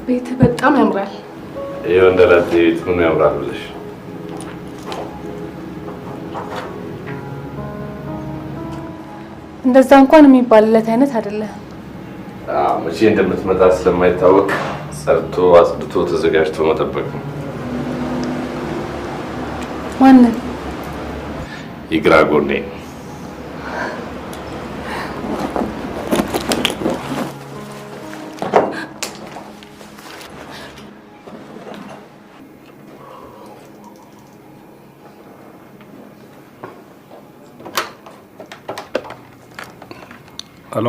ቤት በጣም ያምራል። የወንደላጤ ቤት ምኑ ያምራል ብለሽ? እንደዛ እንኳን የሚባልለት አይነት አይደለም። መቼ እንደምትመጣ ስለማይታወቅ ሰርቶ አጽድቶ ተዘጋጅቶ መጠበቅ ነው። ማንን? የግራ ጎኔ። አሎ፣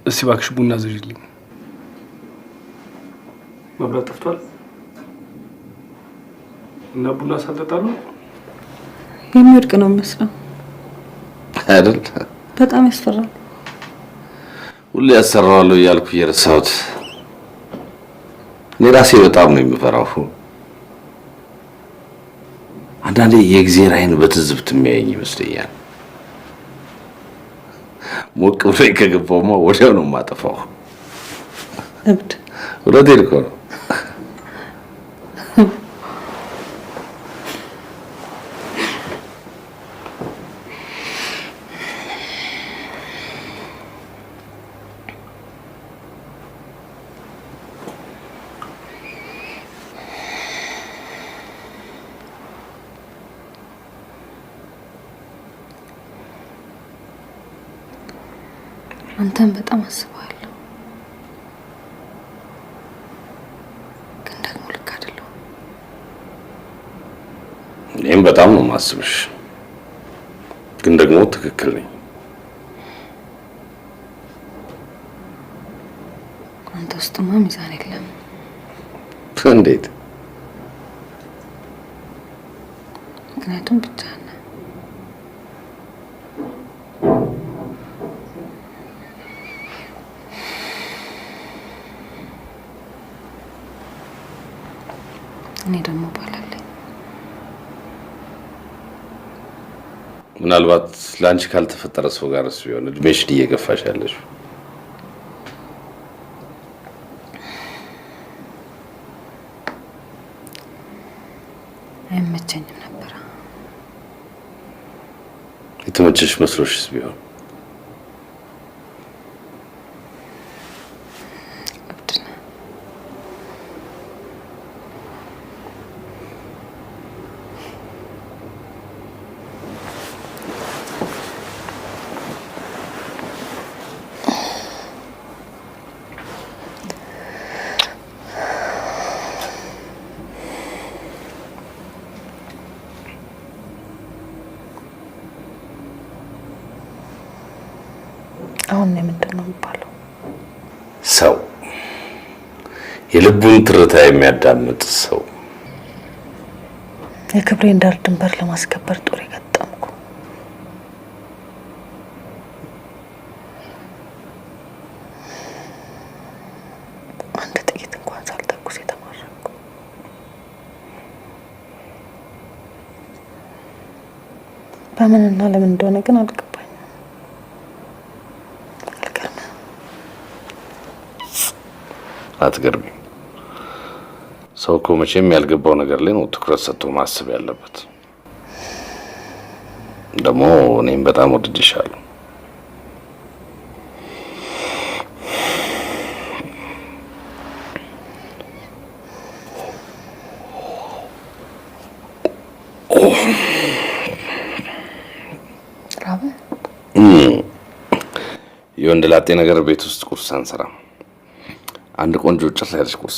እስቲ እባክሽ ቡና ዘዥልኝ። መብራት ጠፍቷል እና ቡና ሳልጠጣ ነው። የሚወድቅ ነው የሚመስለው አይደል? በጣም ያስፈራል። ሁሌ ያሰራዋለሁ እያልኩ እየረሳሁት። እኔ ራሴ በጣም ነው የምፈራው። አንዳንዴ የእግዜር ዓይን በትዝብት የሚያየኝ ይመስለኛል። ሞቅ ብሎ ከገባውማ ወዲያው ነው የማጠፋው። እብድ። እውነቴን እኮ ነው። አንተን በጣም አስበዋለሁ፣ ግን ደግሞ ልክ አይደለሁም። እኔም በጣም ነው የማስብሽ፣ ግን ደግሞ ትክክል ነኝ። አንተ ውስጥማ ሚዛን የለም። እንዴት? ምክንያቱም ብቻህን ነህ። እኔ ደግሞ ባል አለኝ። ምናልባት ለአንቺ ካልተፈጠረ ሰው ጋር እሱ ቢሆን እድሜሽን እየገፋሽ ያለሽ። አይመቸኝም ነበረ። የተመቸሽ መስሎሽስ ቢሆን? እብድ ነህ። አሁን እኔ ምንድን ነው የሚባለው? ሰው የልቡን ትርታ የሚያዳምጥ ሰው። የክብሬን ዳር ድንበር ለማስከበር ጦር የገጠምኩ፣ አንድ ጥይት እንኳን ሳልተኩስ የተማረኩ፣ በምንና ለምን እንደሆነ ግን አልገባኝም። አልገርምም? አትገርሚም? ሰው እኮ መቼም ያልገባው ነገር ላይ ነው ትኩረት ሰጥቶ ማሰብ ያለበት። ደግሞ እኔም በጣም ወድጄሻለሁ። ራበህ? የወንድ ላጤ ነገር ቤት ውስጥ ቁርስ አንሰራም። አንድ ቆንጆ ጭር ያለች ቁርስ